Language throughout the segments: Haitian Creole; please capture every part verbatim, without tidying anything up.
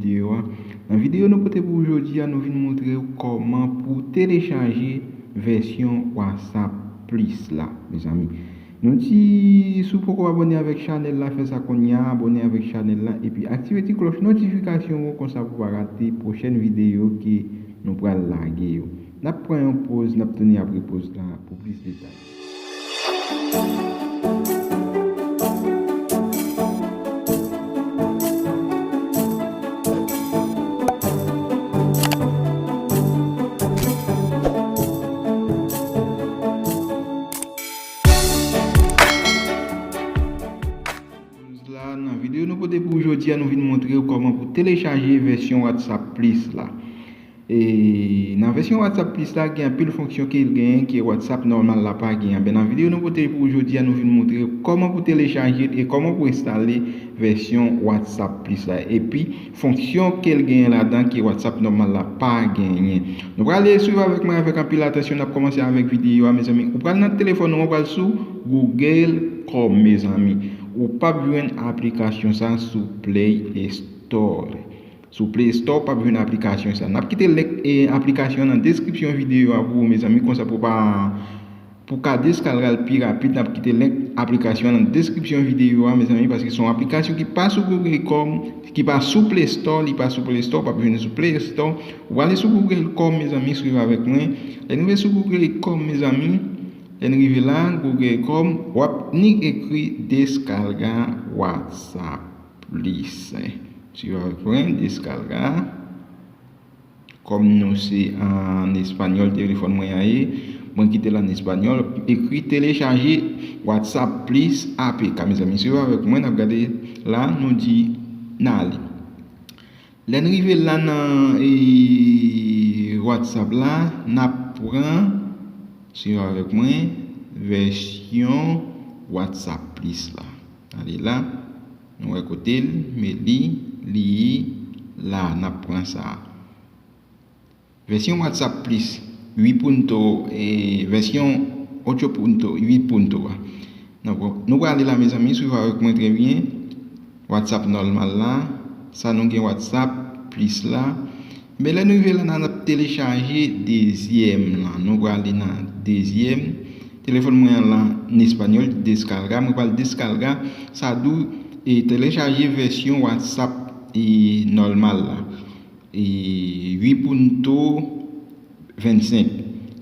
Videyo a. Nan videyo nou pote pou ou jodi a, nou vin montre w kòman pou telechaje vèsyon WhatsApp Plus la, mezanmi. Nou di, si w poko abòne avèk chanèl la, fè sa kounye a, abòne avèk chanèl la, epi aktive ti klòch notifikasyon an, konsa pou w pa rate pwochèn videyo ke nou pral lage yo. N ap pran yon poz, n ap tounen apre poz la pou plis detay. La, nan videyo nou pote pou ou jodi a, nou vin montre w kòman pou telechaje vèsyon WhatsApp Plus la. E nan vèsyon WhatsApp Plus la, gen anpil fonksyon ke l genyen ke WhatsApp nòmal la pa genyen. Ben, nan videyo nou pote pou ou jodi a, nou vin montre w kòman pou telechaje l e kòman pou enstale vèsyon WhatsApp Plus la. Epi, fonksyon ke l genyen ladan ke WhatsApp nòmal la pa genyen. Nou prale swiv avèk mwen avèk anpil atansyon, n ap kòmanse avèk videyo a, mezanmi. Ou pral nan telefòn ou, ou pral sou Google Chrome, mezanmi. Ou p ap jwenn aplikasyon sa sou Play Store. Sou Play Store, w p ap jwenn aplikasyon sa. N ap kite link e aplikasyon an nan deskripsyon videyo a pou ou, mezanmi, konsa pou pa, pou ka deskalga l pi rapid, n ap kite link aplikasyon an nan deskripsyon videyo a, mezanmi, paske se yon aplikasyon ki pa sou Google Chrome, ki pa sou Play Store, li pa sou Play Store, w p ap jwenn sou Play Store. Ou ale sou Google Chrome, mezanmi, swiv avèk mwen. Lè n rive sou Google Chrome, mezanmi, lè n rive la, Google Chrome, w ap nik ekri deskalga WhatsApp Plus. Swiv avèk mwen, deskalga. Kòm nou se an espanyòl, telefòn mwen an ye, mwen kite l an espanyòl, ekri telechaje WhatsApp Plus A P K. Mezanmi, swiv avèk mwen, n ap gade la, nou di n ale. Lè n rive la nan, e, WhatsApp la, n ap pran, swiv avèk mwen, vèsyon WhatsApp Plus la. Ale la, nou wè kote l, men li, li la, n ap pran sa. Vèsyon WhatsApp Plus uit punto, e, vèsyon ocho punto, uit punto a. Nou, nou prale la, mezanmi, swiv avèk mwen trè byen. WhatsApp nòmal la, sa nou gen WhatsApp Plus la. Men lè nou rive la, n ap telechaje dezyèm lan. Nou prale nan dezyèm. Telefòn mwen an la, an espanyòl, deskalga. Mwen pral deskalga. Sa di w, e, telechaje vèsyon WhatsApp, e, nòmal la. E, uit punto vennsenk.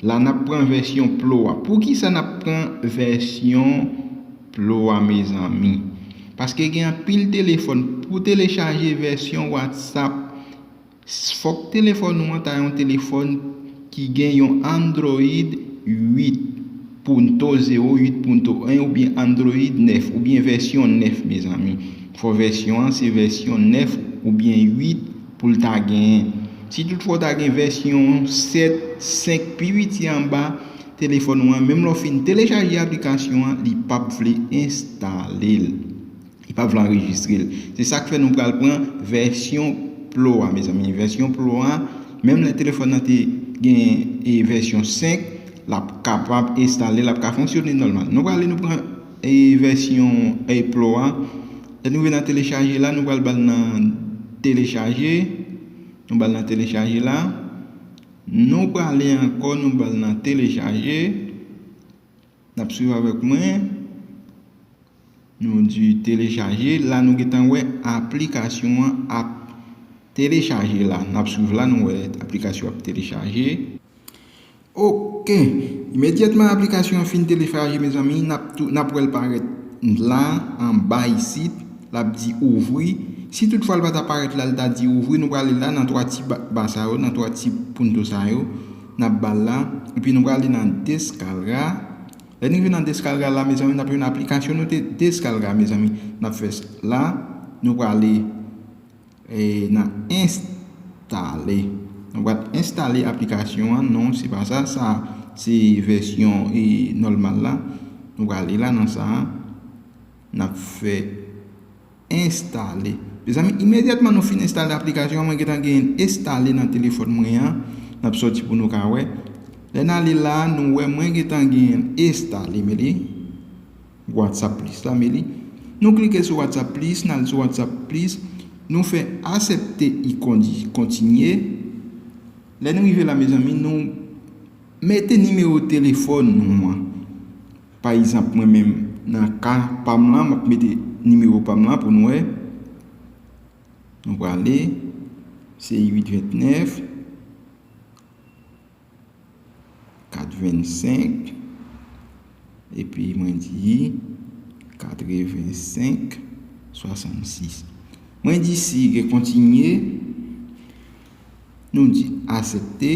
La, n ap pran vèsyon Pro a. Poukisa n ap pran vèsyon Pro a, mezanmi? Paske gen anpil telefòn. Pou telechaje vèsyon WhatsApp, fòk telefòn ou an ta yon telefòn ki gen yon Android uit punto zewo, uit punto en, oubyen Android nèf, oubyen vèsyon nèf, mezanmi. Fò vèsyon an se vèsyon nèf oubyen uit pou l ta genyen. Si toutfwa w ta gen vèsyon sèt, senk pi piti anba telefòn ou an, menm lè w fin telechaje aplikasyon an, li p ap vle enstale l. Li p ap vle anrejistre l. Se sa k fè nou pral pran vèsyon Pro a, mezanmi. Vèsyon Pro a, menm lè telefòn nan te gen, e, vèsyon senk, l ap kapab enstale, l ap ka fonksyone nòmal. Nou prale, nou pran, e, vèsyon, e, Pro a. Lè nou rive nan telechaje la, nou pral ba l nan telechaje. Nou ba l nan telechaje la. Nou prale ankò, nou ba l nan telechaje. N ap swiv avèk mwen. Nou di telechaje. La, nou gentan wè aplikasyon an ap telechaje la. N ap swiv la, nou wè aplikasyon ap telechaje. Oke. Imedyatman aplikasyon an fin telechaje, mezanmi, n ap tou, n ap wè l parèt la, anba isit. L ap di ouvri. Si toutfwa l pa ta parèt la, l ta di ouvri, nou prale la nan twa ti ba, ba sa yo, nan twa ti punto sa yo. N ap ba l la. Epi nou prale nan deskalga. Lè n rive nan deskalga la, mezanmi, n ap jwenn aplikasyon nou te deskalga, mezanmi. N ap fè s-, la, nou prale, e, nan enstale. Nou pral enstale aplikasyon an. Non, se pa sa. Sa, se vèsyon, e, nòmal la. Nou prale la nan sa. N ap fè enstale. Mezanmi, imedyatman nou fin enstale aplikasyon an, mwen gentan genyen l enstale nan telefòn mwen an. N ap sòti pou nou ka wè. Lè n ale la, nou wè mwen gentan genyen l enstale, men li WhatsApp Plus la, men li. Nou klike sou WhatsApp Plus, n al sou WhatsApp Plus. Nou fè aksepte e kondi- kontinye. Lè n rive la, mezanmi, nou mete nimewo telefòn nou an. Pa egzanp, mwen menm, nan ka pa m lan, m ap mete nimewo pa m lan pou nou wè. Nou prale, se uit vennèf, katrevensenk, epi mwen di katrevensenk, swasannsis. Mwen di sige, kontinye. Nou di aksepte,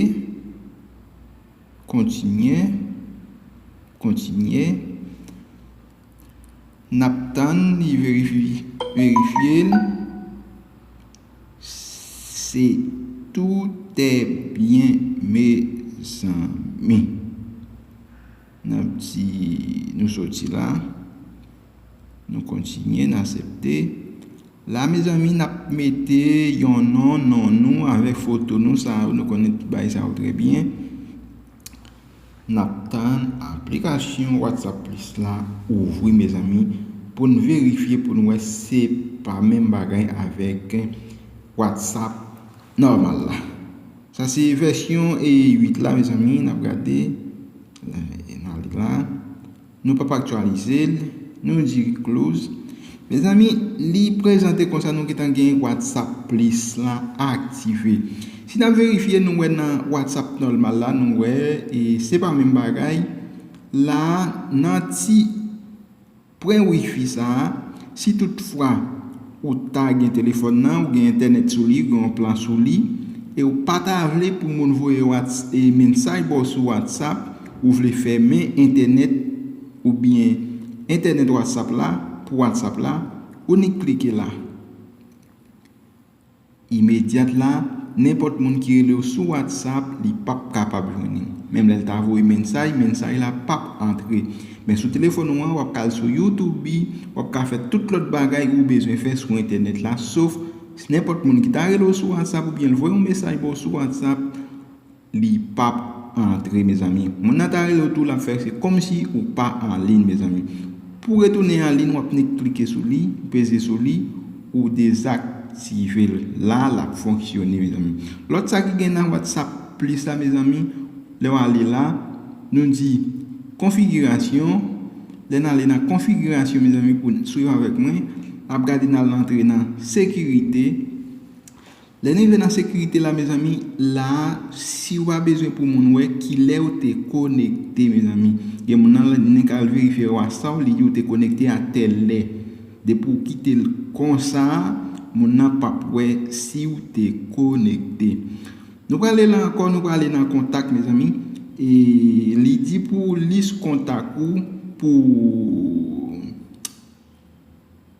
kontinye, kontinye. N ap tann li verifi- verifye l. Se tout est bien, mezanmi. N ap di, nou soti la. Nou kontinye, n aksepte. La, mezanmi, n ap mete yon non, non nou avèk foto nou, sa yo, nou konnen tout bagay sa yo trè byen. N ap tann aplikasyon WhatsApp Plus la ouvri, mezanmi, pou n verifye, pou n wè se pa menm bagay avèk WhatsApp nòmal la. Sa se vèsyon e uit la, mezanmi, n ap gade. N ale la. Nou p ap aktyalize l. Nou di close. Mezanmi, li prezante konsa, nou gentan gen WhatsApp Plus la aktive. Si n ap verifye, nou wè nan WhatsApp nòmal la, nou wè, e se pa menm bagay. La, nan ti pwen wifi sa a, si toutfwa ou ta gen telefòn nan, ou gen entènèt sou li, ou gen yon plan sou li, e ou pa ta vle pou moun voye whats- e mensaj ba w sou WhatsApp, ou vle fèmen entènèt oubyen entènèt WhatsApp la, pou WhatsApp la, ou nik klike la. Imedyat la, nenpòt moun ki rele w sou WhatsApp, li p ap kapab jwenn ou. Menm lè l ta voye mensaj, mensaj la p ap antre. Men sou telefòn ou an, w ap ka al sou YouTube, w ap ka fè tout lòt bagay ou bezwen fè sou entènèt la, sof nenpòt moun ki ta rele w sou WhatsApp oubyen l voye yon mesaj ba w sou WhatsApp, li p ap antre, mezanmi. Moun nan ta rele w tou, l ap fè se kòmsi ou pa an liy, mezanmi. Pou retounen an liy, w ap nik klike sou li, ou peze sou li, ou dezaktive l. La, l ap fonksyone, mezanmi. Lòt sa ki gen nan WhatsApp Plus la, mezanmi, lè w ale la, nou di konfigirasyon. Lè n ale nan konfigirasyon, mezanmi, pou n swiv avèk mwen, n ap gade n al antre nan sekirite. Lè n rive nan sekirite la, mezanmi, la, si w pa bezwen pou moun wè kilè w te konekte, mezanmi. Gen moun nan, li nik al verifye WhatsApp, li di w te konekte a tèl lè. Depi w kite l konsa, moun nan p ap wè si w te konekte. Nou prale la ankò, nou prale nan kontak, mezanmi. E li di pou lis kontak ou, pou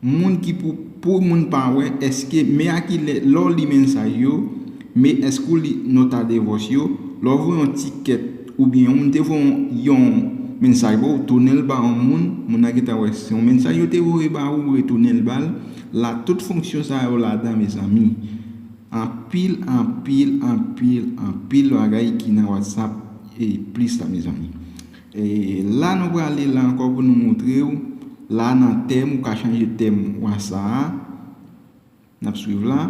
moun ki pou, pou moun pa wè, èske, men a ki lè, lè w li mensaj yo, men èske w li nòt a devòs yo, lè w voye yon tikèt, oubyen yon moun te voye yon, yon mensaj ba w, tounen l ba yon moun, moun nan gentan wè se yon mensaj yo te voye ba ou, ou retounen l ba l, la, tout fonksyon sa yo ladan, mezanmi. Anpil, anpil, anpil, anpil bagay ki nan WhatsApp e Plus la, mezanmi. E la, nou prale la ankò pou nou montre w. La, nan tèm, ou ka chanje tèm WhatsApp a. N ap swiv la.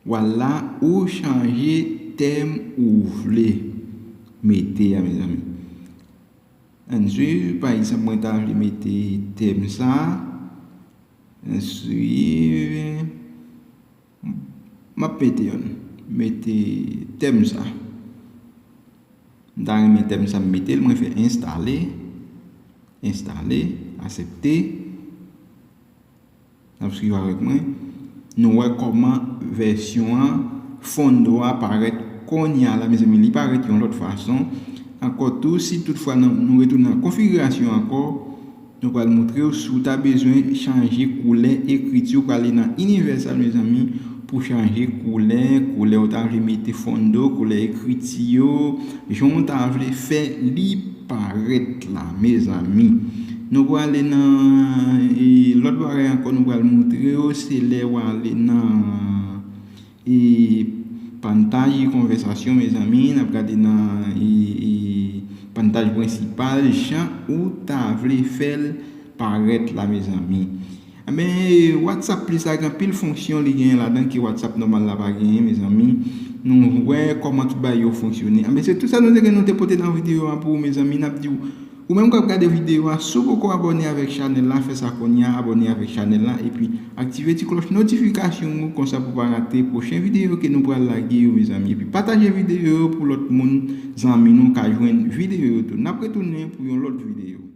Vwala, ou chanje tèm ou vle mete a, mezanmi. Ann swiv, pa egzanp, mwen ta vle mete tèm sa. Ann swiv. M ap mete youn. Mete tèm sa. M ta renmen tèm sa m mete l, mwen fè enstale. Enstale, aksepte. N ap swiv avèk mwen. Nou wè kòman vèsyon an, fondo a parèt kounye a la, mezanmi, li parèt yon lòt fason. Ankò tou, si toutfwa nou, nou retounen nan konfigirasyon ankò, nou pral montre w si w ta bezwen chanje koulè ekriti, ou prale nan inivèsal, mezanmi, pou chanje koulè, koulè ou ta vle mete fondo, koulè ekriti yo, jan w ta vle fè li parèt la, mezanmi. Nou prale nan, e, lòt bagay ankò nou pral montre w, se lè w ale nan, e, pantaj konvèsasyon, mezanmi, n ap gade nan, e, e, pantaj prensipal, jan ou ta vle fè l parèt la, mezanmi. Men WhatsApp Plus la gen anpil fonksyon li genyen ladan ke WhatsApp nòmal la pa genyen, mezanmi. Nou wè kòman tout bagay yo fonksyone. Anben, se tout sa nou te gen nou te pote nan videyo a pou ou, mezanmi. N ap di w, ou menm k ap gade videyo a, si w poko abòne avèk chanèl la, fè sa kounye a, abòne avèk chanèl la, epi aktive ti klòch notifikasyon ou, konsa pou pa rate pwochen videyo ke nou pral lage yo, mezanmi. Epi pataje videyo yo pou lòt moun, zanmi nou ka jwenn videyo yo tou. N ap retounen pou yon lòt videyo.